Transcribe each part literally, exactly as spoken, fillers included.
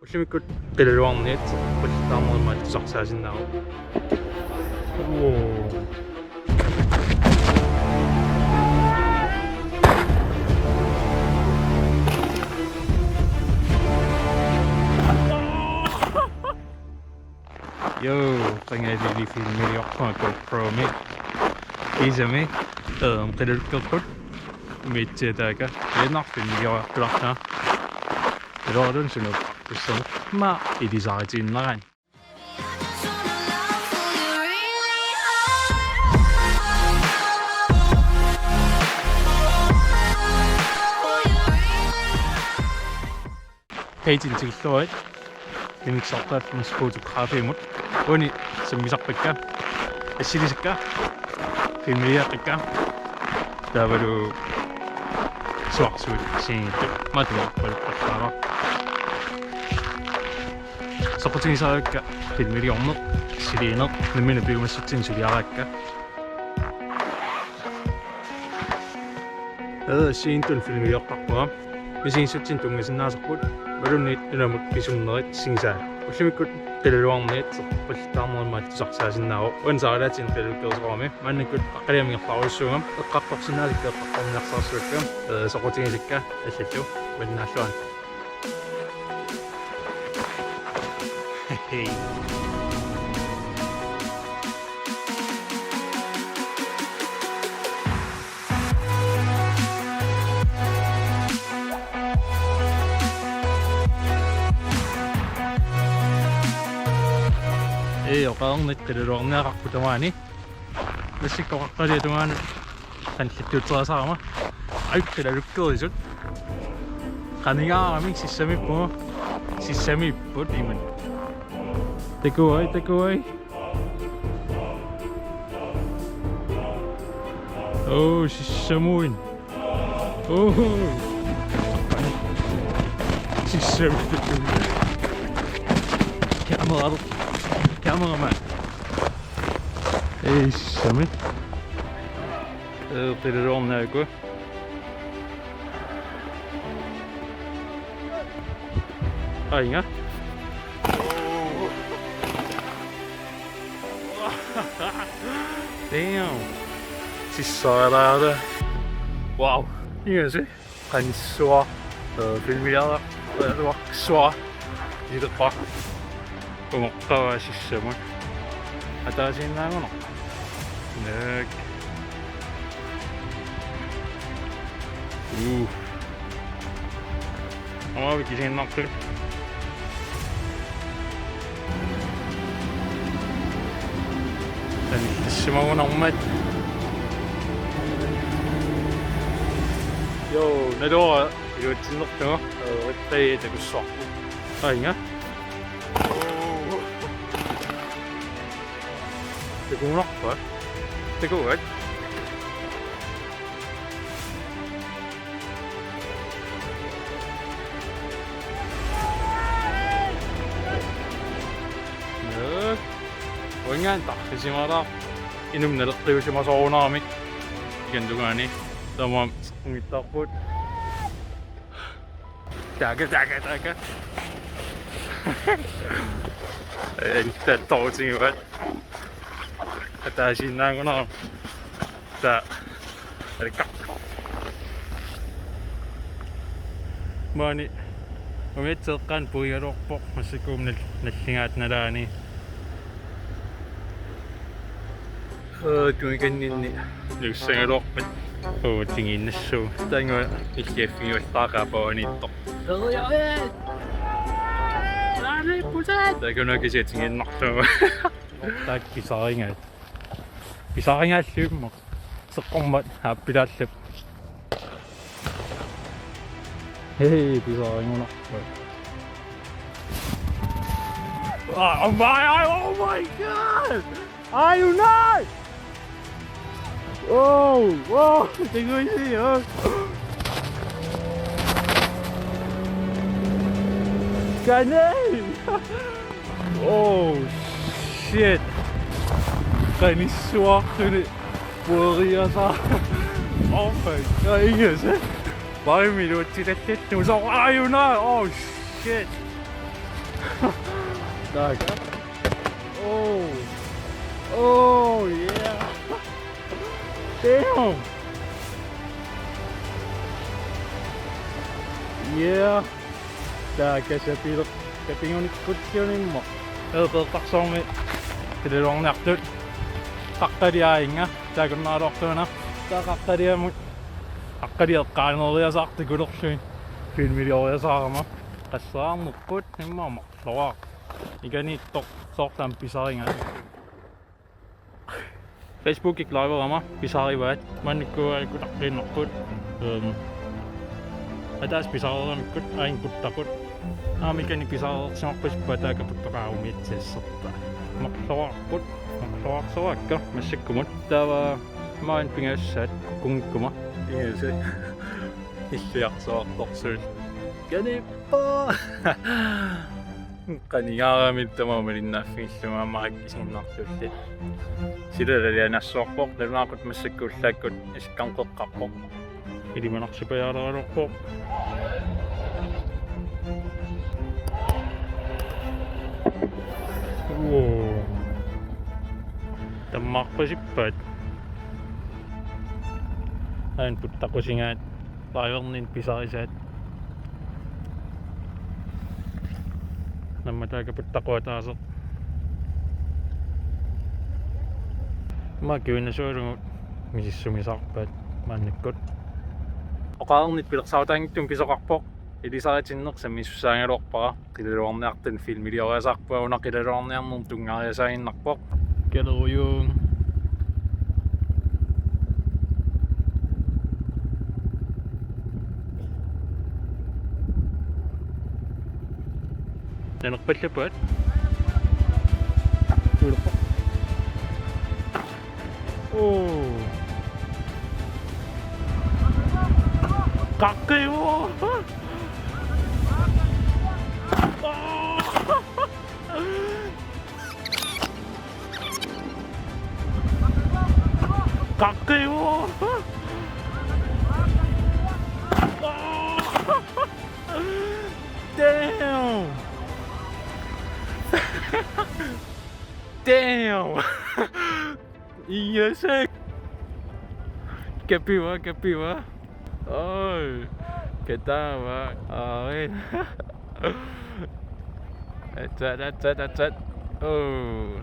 Ullumikkut qilalugarniat qullittaarneq immaqa tusarsiaasinnaavoq. Wow. Yo, qangali filmiliorpunga GoPro-mi. Isami, ehm, qilalukkerput. Mitsiataaka. Ennarfin miorartularna. Iluarluni sunuuppassunik. Ma ilisaritiinnaraan. Page-inik tikilluarit. Immikkoortortaqarpusi fotografiimut. Uani sammisarpakka. Assilisakka. Filmiliaqakka. Taavalu suarsuit siinittut. Matumaappaluppassaara. Soqutigisarivakka filmiliorneq, assiliineq, nammineq piumassutsinik suliaraakka. Ee, assigiinngitsunik filmiliortarpunga. Misigissutsinik tunngasinnaasarput, imaluunniit nunamut pisunnerit sigisaat. Ullumikkut qilalugarniat qullittaarneq immaqa tusarsiaasinnaavoq. Uani saalaatsin qilalukkerusoqarami. Maannakkut aqqaneq-marlunnik ingerlarussagama. Eqqartorsinnaalikkit eqqartorniarsarissavakka. Ee, soqutigisakka allallu. Uannaalluarni. Hej. Ee, oqarnikkut qilalugarniaqarput tamaani. Massakkut oqaqqaliatungaani qanillattuuterisarama. Aa, qilalukkerisut. Qanigaaramik sissamiippunga. Sissamiipput iman. Takuai, takuai. Oo, sissamuin. Oo. Sissamiipput. Kamera. Kameraman. Ei, sissami. Ee, qilalugarniarakku. Aa, inga. Damn. Sissaraara. Wow. Inga se. Qanissuaq, ee, filmiliara, ee, uaksuaq, ileqqa. Umoqqavaa sissamut. Ataasiinnaagunarpoq. Naak. Uu. Aamma kisiinnartut. Tanissimavunarmat. Joo, naluara iluatsinnerlugu. Ee, takussuarput. Aa, inga. Takugunarpa? Takuat? Noo. Uanngaanniit tarrisimalaarpoq. Inummik naleqqiusimasorunaramik. Ikantungaani. Taamaammat seqqunngittarput. Taaka, taaka, taaka. Ee, taattorutigivaat. Ataasiinnaagunarami. Taa. Alikka. Maani. Umiatseeqqaani puigaluarpoq massakkut nal-, nalligaat nalaani. Ee, tungikanninni. Nuussagaluarpat. Oo, tingiinnassuu. Taanna illiaffigivallaaqaaq pavaniittoq. Takunuka kisiat tingiinnarlugu. Taakku pisarigaat. Pisarigaallugimmat. Seqqormat aappilaallap. Hej, pisarigunarpoq. Ah, oh my, oh my God! Are you not? Oh, oh, takuisi, oh. Kanai! Oh, shit. Qanissuarluni pueriasaa. Oh my God, ingasaat. Parimik iluatsitallattugu. So, are you not? Oh, shit. Taakku. Oh. Oh, yeah. Damn. Yeah. Taakku sapileq, sapinnguarnikkut siunimma. Eqeertarsuarmi qilalugarniartut. Qaqqaliaannga taakkunnaarluartuuna. Taava Qaqqaliamut. Qaqqali eqqaaneeriasaartut kulerlugit. Filmilioriasaarama. Qasseriarnerput immaqa marloraaq. Ikanittoq soorlu aamma pisarigaat. Facebookikkut liverama pisarivaat. Maannakkut aakutaqqiinnarput. Ehm. Ataaseq pisareeramikkut aajuna puttaqut. Aamma ikani pisareersimarpasippaat taakku puttaqaat umiatsiasserpaa. Marloraarput. Marloraarsuakka massakkumut. Taava maani pingassaat kukkunngikkuma. Ingase. Illiarsuartorsuit. Kanippa. Qanigaarami tamaat malinnaaffigissumaa maak isinnartullit. Silalalianassuarpoq, nalunaaqutaq massakkut ullaakkut isikkamik qeqqarpoq. Ilimanarsipajaaraluarpoq. Wow. Tammaarpasippaat. Aajuna puttaqusigaat. Liverninni pisarisaat. Namma taakku puttaqut ataaseq. Immaqa kivinnasualugu misissumisaarpaat maannakkut. Oqarnittut pilersaarutaanngitsumik pisoqarpoq. Ilisaritinneq sammisussaagaluarpara. Qilalugarniartut filmilioriasaarput, una qilalugarniarnermut tunngaviusaaginnarpoq. Kalerujung. Nanerpallappaat. Tuilerpoq. Oh. Qaqqiuvoq. Qaqqiuvoq. Damn. Damn. Yes. Kapiva, kapiva. Oi. Kataava. Oi. Atsat, atsat, atsat. Oh.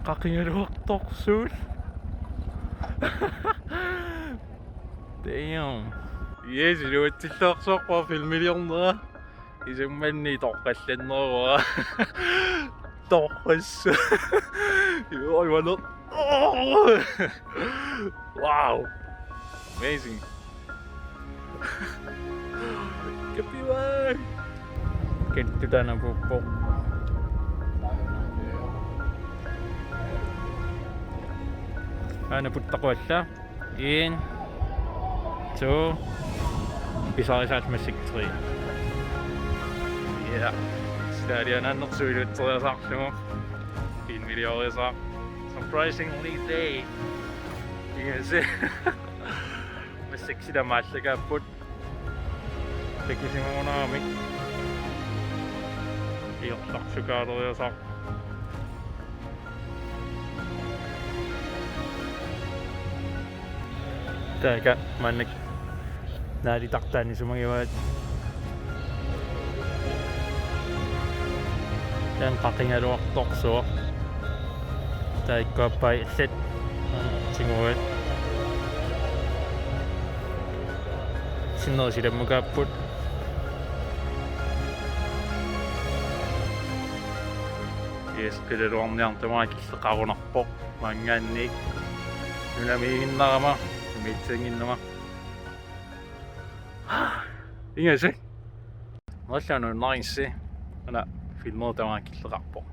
Qaqigaluartorsuit. Damn. Yes, iluatsilluarsuarpara filmiliornera. Isummanni torrallannerua. Torrassaq. Joo, ivaneq. Oh! Wow. Amazing. Kapiva. Kittut taanna puuppoq. Aana puttaqualla. En, to, pisarisaat massakkut tre. Ja. Stadion annersuilutseriasaarlugu. Filmilioriasaaq. Surprisingly late. Yes. Massakkut sila maallakaapput. Takusimagunarami. Iortarsukaaleriasaaq. Taakku maannakkut naalitartaanni sumagivaat. Taanna qaqigaluartorsuaq. Taakku appai allat. Tiguaat. Sinneri silammukaapput. Yes, qilalugarniarneq tamaat killeqarunarpoq maanngaanniit. Nunamiiginnarama, nunamiitsiannginnama. Ingasak. Nallanut nainsi. Una filmera tamaat killeqarpoq.